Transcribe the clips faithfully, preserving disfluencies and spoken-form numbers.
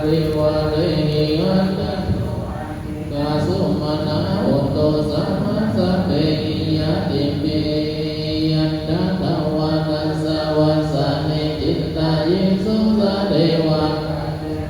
Parivārehi antarāyikā sumanā hontu sabbasabbepī ñātibhi. Yañca dvādasa vassāni cītāyuso sadevakā,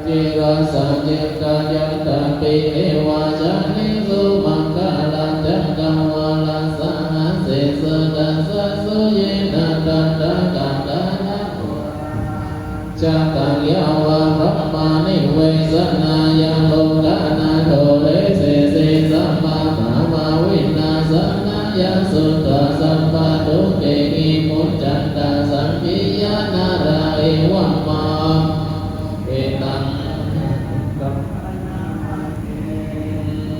cirasā cittayantāpi devā jānesuṃ maṅgalañca. Dvādasasahassena satasahassaṃ yena tattha katvāna purāṇañca taṃ yāva brahmā nivesanāya lokānato desesi sabbathāma vināsanāya sutvā sabbadukkhehi muccanti. Saggiyanārā evaṃ mahābho etadavoca.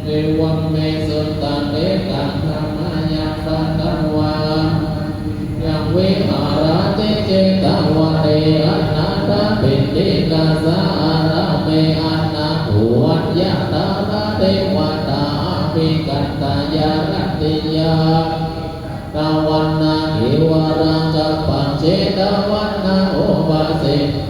Evaṃ me sutaṃ. Ekaṃ samayaṃ bhagavā sāvatthiyaṃ viharati jetavane anāthapiṇḍikassa ārāme. Atha kho aññatara devatā abhikkantā yaṃ rattiyaṃ iddhiṃ katvāna kevalakappaṃ jetavanaṃ upaseṭṭhā.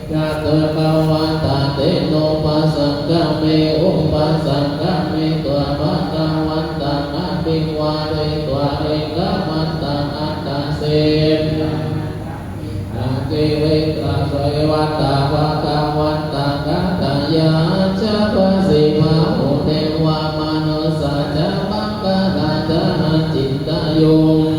Yassa bhagavatā tenupasaṅkami, upasaṅkamitvā bhagavantaṃ abhivādetvā ekamantaṃ aṭṭhaṃsu. Ācikkhitā devatā bhagavantaṃ gathāya ācikkhisi: Bahū devā manussā ca makkhā rājā acintayuṃ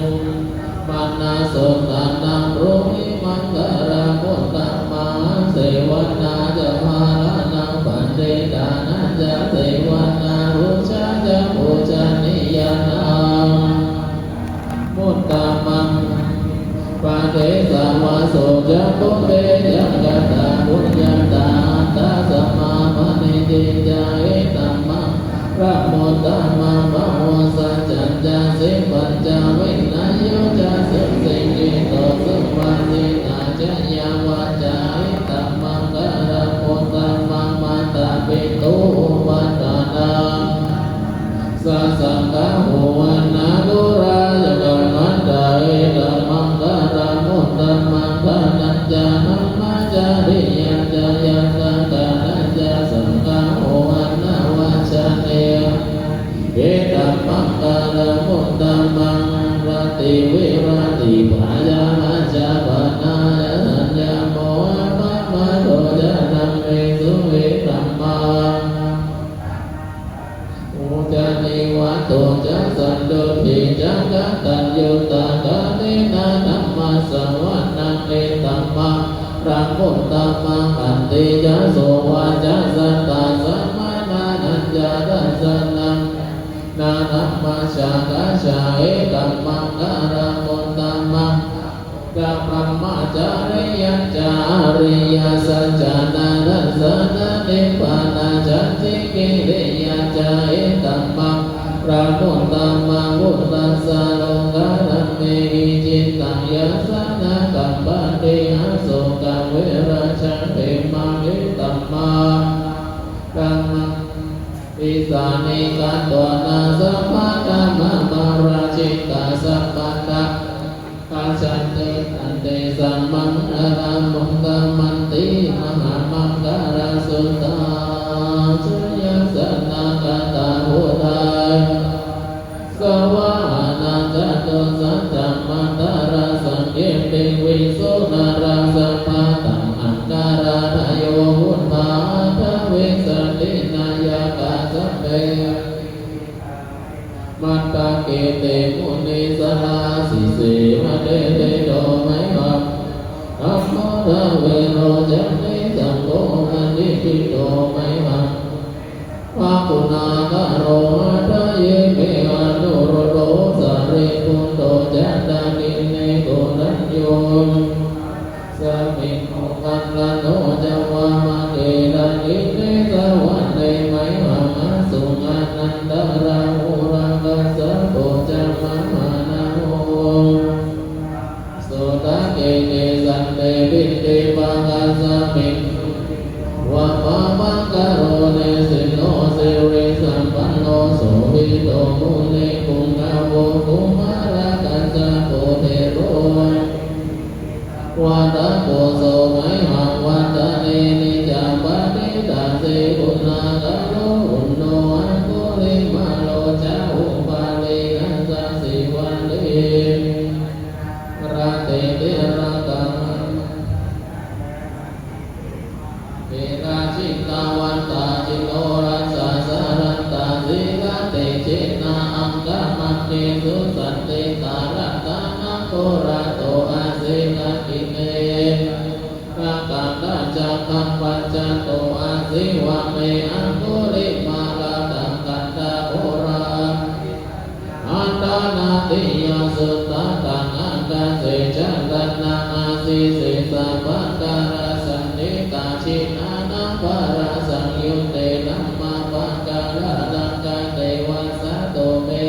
manāsotthānaṃ brūhi maṅgalamuttamaṃ. Asevanā ca bālānaṃ paṇḍitānañca sevanā pūjā ca pūjanīyānaṃ uttamaṃ. Padesavāso ca pubbe ca katapuññatā attasammāpaṇidhi ca etamma ramuttamaṃ. Bāhusaccañca sippañca vinayo ca susikkhito subhāsitā ca yā vācā etammaṅgalamuttamaṃ. Mātāpitu upaṭṭhānaṃ saṅgaho anākulā ca kammantā etammaṅgalamuttamaṃ. Dānañca dhammacariyā ca ñātakānañca saṅgaho anavajjāni etammaṅgalamuttamaṃ. Āratī viratī parāmajapānā ca saññamo appamādo ca dhammesu etammaṅgalamuttamaṃ. Uddapādā ca nivāto ca santuṭṭhī ca kataññutā kālena dhammassavanaṃ etammaṅgalamuttamaṃ. Khantī ca sovacassatā samaṇānañca dassanaṃ kālena dhammasākacchā etammaṅgalamuttamaṃ. Brahmacariyañca ariyasaccāna dassanaṃ nibbānasacchikiriyā ca etammaṅgalamuttamaṃ. Phuṭṭhassa lokadhammehi cittaṃ yassa na kampati asokaṃ virajaṃ khemaṃ etammaṅgalamuttamaṃ. Tisaraṇena katvāna sabbatthamaparājitā sabbattha gacchanti tantesaṃ maṅgalamuttamanti. Mahāmaṅgalasuttaṃ. Jayāsanākatā buddhā vāsavahaṃsā vāhanaṃ catusaccāmatarasaṃ ye piviṃsu narāsabhā. Taṇhaṅkarādayo buddhā aṭṭhavīsati nāyakā sabbe matthake te munissarā. Sīse patiṭṭhito mayhaṃ dhammo dvilocane saṅgho patiṭṭhito mayhaṃ guṇākaro. Hadaye me anuruddho sārīputto ca dakkhiṇe koṇḍañño ca vāmasmiṃ moggallāno ca vāmake. Dakkhiṇe savane mayhaṃ āsuṃ ānandarāhulā kassapo ca mahānāmo ubhāsuṃ. Dakkhiṇe sante piṭṭhibhāgasmiṃ vāmapākārone nisinno sirisampanno sobhito mu Susantikarantanaṃ purato āsi dakkhiṇe Rakkhantacakkhapacchato āsi vāme Aṅgulimālakaṃ Khandhamoraparittaṃ Āṭānāṭiyasuttakaṃ ākāse chadanaṃ āsi sesā pākārasaṇṭhitā Jinā nābhārasaṃyutte dhammapākāralaṅkate vasato me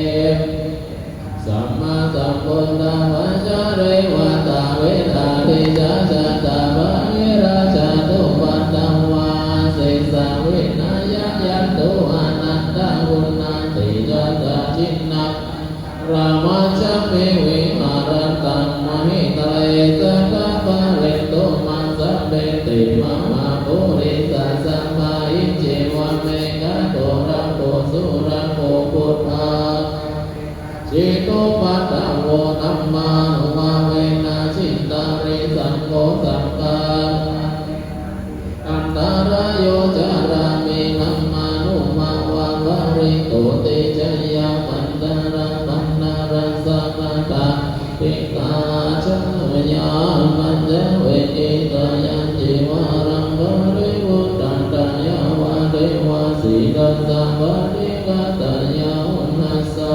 Sammāsambuddhapajjare vata vedāni ca jātā bāhirajjhattupaddavā Asesaṃ vinayaṃ yantu anantaguṇatejasā Jinapañjaramajjhamhi viharantaṃ mahītale Sadā pālentu maṃ sabbe te mahāpurisāsabhā Iccevamekato rakkho surakkho buddhā Jitupaddavo dhammānubhāvena jitārisaṅgho saṅghānubhāvena antarāyo carāmi dhammānubhāvapālito tejayā pañjarapaṇṇarasaṃ Ṭhitā ca yā pañcaveggitāyañcīvaraṃ paribhuttaṃ tāyāvadeva sītassa paṭighātāya uṇhassa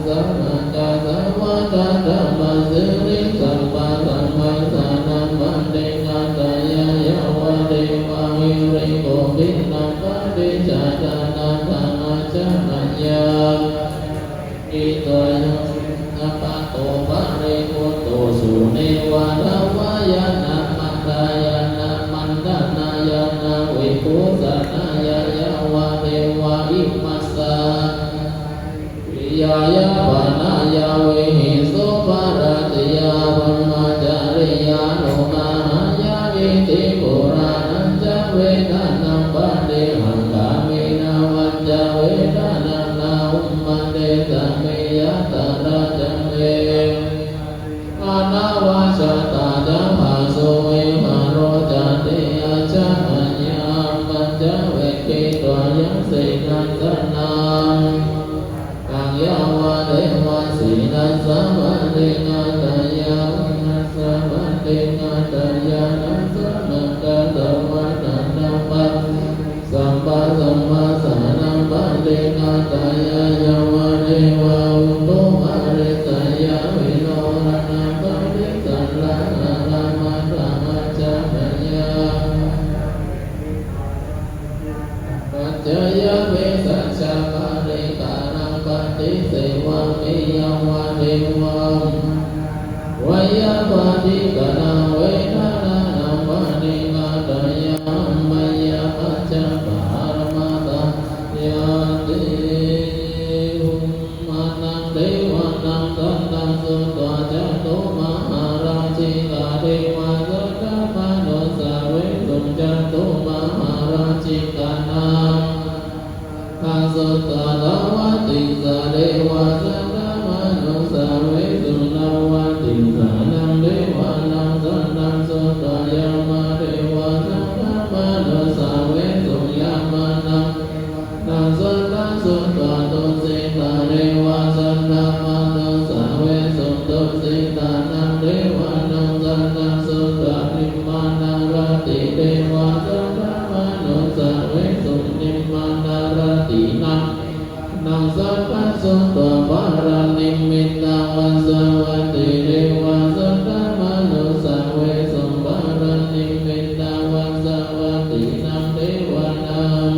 samaccassa vata taṃ pasirissaṃ pasamphassānaṃ paṭighātāya yāvadeva hirikopinapaṭicchādanatthaṃ ācameyya Itthayo sītapatto paribhutto sunevadhavāya na madāya na maṇḍanāya na vibhūsanāya yāvadeva imassa piyāya panāya vihiṃsuparatiyā brahmacariyānuggahāya iti purāṇañca vedanaṃ paṭihaṅkhāmi navañca vedanaṃ na uppādessāmi yātrā ca me anavajjatā ca phāsuvihāro cāti ācameyyaṃ pañcaveggītāyasena sanaṃ taṃ yāvadeva sītassa paṭighātāya uṇhassa paṭighātāya na samaccassa vata taṃ pasirissaṃ pasamphassānaṃ paṭighātāya yāvadeva utuparissayavinodanaṃ paṭisallānārāmatthaṃ ācameyyaṃ pañcaveggītāyasena sanaṃ pañcaveggītānaṃ paṭisevāmi yāvadeva uṇhassa vata taṃ pasirissaṃ pasamphassānaṃ vata taṃ pasirissaṃ paṭighātāya yācameyya pañcaparamārakkheyyāti. Bhummānaṃ devānaṃ saddaṃ sutvā cātummahārājikā devā saddamanussāvesuṃ. Cātummahārājikānaṃ saddaṃ sutvā tāvatiṃsā devā saddamanussāvesuṃ. Tāvatiṃsānaṃ devānaṃ saddaṃ sutvā yāmā devā saddamanussāvesuṃ. Yāmānaṃ devānaṃ saddaṃ sutvā tusitā devā saddamanussāvesuṃ. Tusitānaṃ devānaṃ saddaṃ sutvā nimmānaratī devā saddamanussāvesuṃ. Nimmānaratīnaṃ devānaṃ saddaṃ sutvā paranimmitavasavattī devā saddamanussāvesuṃ. Paranimmitavasavattīnaṃ devānaṃ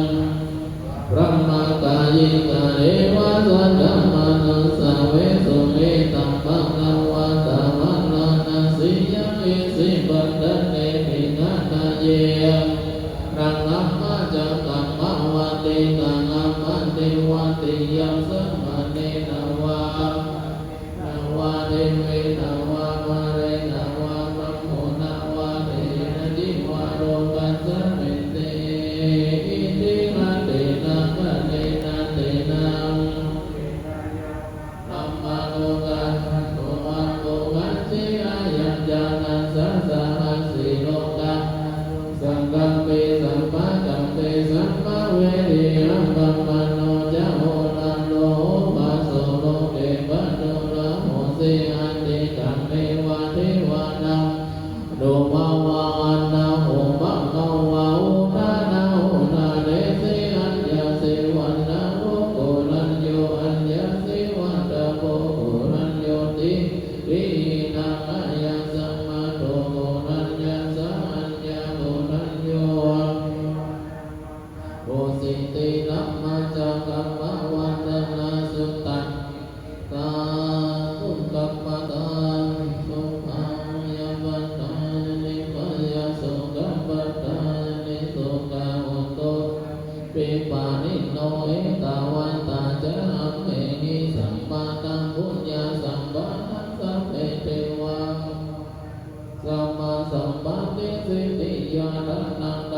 brahmakāyikā devā saddamanussāvesuṃ. Etaṃ bhagavatā bārāṇasiyaṃ isipatane migadāye aṃ dhammacakkaṃ pavattitaṃ appaṭivattiyaṃ samaṇena vā devena vā mārena vā brahmunā vā kenaci vā lokasminti. Itiha tena khaṇena tena brahmalokadhātu abbhuggacchi. Ayañca dasa sahassī lokadhātu saṅkampi sampakampi sampavedhi. Appamāṇo ca oḷāro Ipariṇo ettāvatā ca amhehi sambhataṃ puññasampadaṃ sabbe devā sabbasampattisiddhiyā dānaṃ